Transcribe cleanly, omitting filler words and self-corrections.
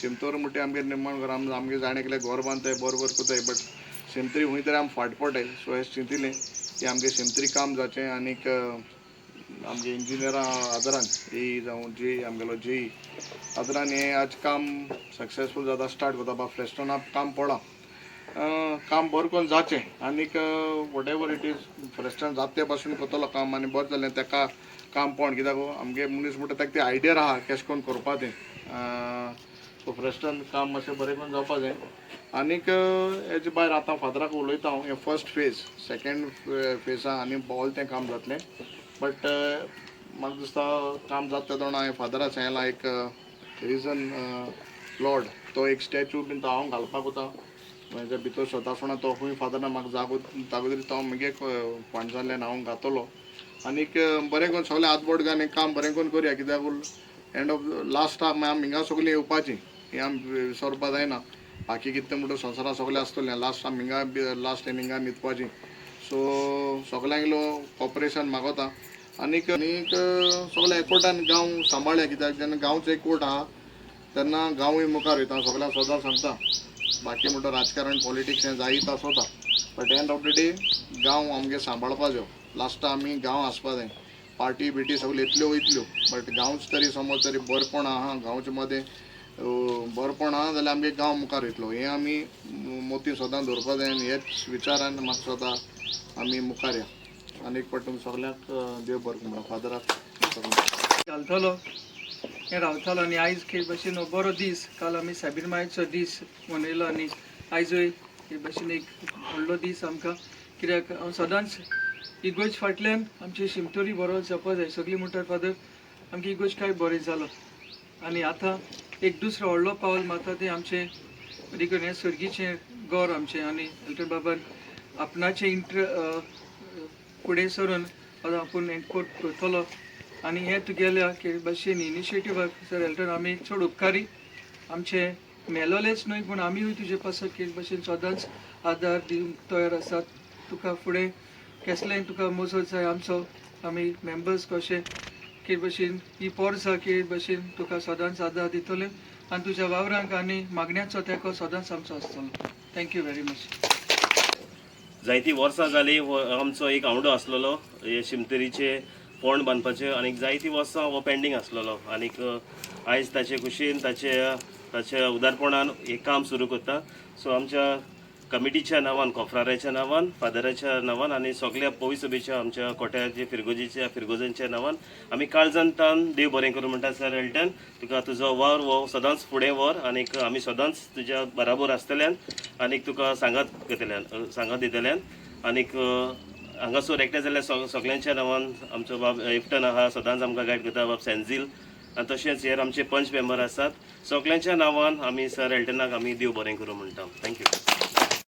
शिमतोर म्हणटा आमगे निर्माण कर आम आमगे जाण एकले घर बांदताय बरोबर करताय, बट शिमतरी खंय तरी आम फाट पडटाय. सो हें चिंतिलें की आमगे शिमतरी काम जावचें आनीक आमगे इंजिनियरां आदारान ए जावं जे आमगेलो जे आदारान हें आज काम सक्सेसफूल जाता. स्टार्ट करता बा फ्रेस्टोना काम पडलां, काम बरें करून जावचें आनीक what ever it is फ्रेस्टन जाता ते भाशेन करतलो काम आनी बरें जालें ताका काम पळोवन, कित्याक आमगे मनीस म्हणटा ताका ती आयडिया आहा केशें करून करपा तें. सो फ्रेस्टन काम मातशें बरें करून जावपा जाय. आनीक हेजे भायर आतां फादराक उलयता हांव, हें फर्स्ट फेज, सेकेंड फेजा आनी बॉल तें काम जातलें. बट म्हाका दिसता काम जाता तेदोना हांवें फादराक सांगलां, एक रिजन लॉर्ड तो एक स्टॅच्यू बीन तो हांव घालपाक वता म्हणजे भितर स्वता फुडें तो खंय फादरान म्हाका जागो जागो दिली, तो हांव मुगे फंड्सांतल्यान हांव घातलो. आनीक बरें करून सगळें हातबोट घालून हें काम बरें करून करया, कित्याक एंड ऑफ लास्टाक मागीर आमी हिंगा सगळीं येवपाचीं, हें आमी विसरपा जायना. बाकी कितें म्हणटा संवसारां सगळें आसतलें, लास्ट आमी हिंगा लास्ट टायम हिंगा न्हिदपाचीं. सो सगळ्यांगेलो कॉपरेशन मागोता आनीक आनीक सगळे एकवटान गांव सांबाळया, कित्याक जेन्ना गांवचो एकवट आहा तेन्ना गांवूय मुखार वयता. सगळ्यांक सदां सांगता, बाकी म्हणटा राजकारण पॉलिटिक्स हें जायत आसता, but end of the day गांव आमगे सांबाळपा जायो. लास्टा आमी गांव आसपा जाय. पार्टी बिटी सगळ्यो येतल्यो वयतल्यो, बट गांवच तरी समज तरी बरेपण आहा, गांवचे मदें बरेपण आहा जाल्यार आमगे गांव मुखार वयतलो. हें आमी मोती सदां दवरपा जाय आनी हेच विचारान म्हाका सदां आमी मुखार या. आनी एक फावट तुमकां सगल्यांक देव बरें करूं म्हणटा फादराक सगळ्यांक. घालतलो हें रावतलो. आनी आयज हे भशेन हो बरो दीस. काल आमी साबीर मायचो दीस मनयलो आनी आयजूय हे भशेन एक व्हडलो दीस आमकां, कित्याक हांव सदांच इगोर्ज फाटल्यान आमची शिमतोरी बरो जावपा जाय. सगळीं म्हणटात, फादर, आमची इगोर्ज काय बरें जालो. आनी आतां एक दुसरो व्हडलो पावल मारता तें आमचें देखून हें सर्गीचें गोर आमचें. आनी एल्टन बाबान आपणाचें इंट्र फुडें सरून आतां आपूण हें करतलो. आनी हें तुगेल्या के भशेन इनिशिएटिवाक सर एल्टन आमी चड उपकारी. आमचे मेलोलेच न्हय, पूण आमीय तुजे पासत के भशेन सदांच आदार दिवंक तयार आसात. तुका फुडें केसलेंय तुका मजत जाय आमचो, आमी मेंबर्स कशे के भशेन ही पोरसां के भशेन तुका सदांच आदार दितले आनी तुज्या वावरांक आनी मागण्याचो तेंको सदांच आमचो आसतलो. Thank you very much. जायतीं वर्सां जालीं हो आमचो एक आवंडो आसलेलो हे शिमतरीचे फोंड बांदपाचे आनी जायतीं वर्सां हो पेंडींग आसलेलो. आनीक आयज ताचे खुशीन ताचे ताच्या उदारपणान हें काम सुरू करता. सो आमच्या कमिटीच्या नांवान, कोफ्राराच्या नांवान, फादराच्या नांवान आनी सगल्या पवी सभेच्या आमच्या कोट्याचे फिरगोजीच्या फिरगोजांच्या नांवान आमी काळजान तान देव बरें करूं म्हणटा. सर एल्टन, तुका तुजो वावर हो सदांच फुडें व्हर आनीक आमी सदांच तुज्या बराबर आसतल्यान आनीक तुका सांगात घेतल्यान, सांगात दितल्यान. आनीक हांगासर एकटें जाल्यार सगल्यांच्या नांवान आमचो बाब इफ्टन आहा, सदांच आमकां गायड करता, बाब सेन्झील आनी तशेंच हेर आमचे पंच मेंबर आसात, सगल्यांच्या नांवान आमी सर एल्टनाक आमी देव बरें करूं म्हणटा. Thank you.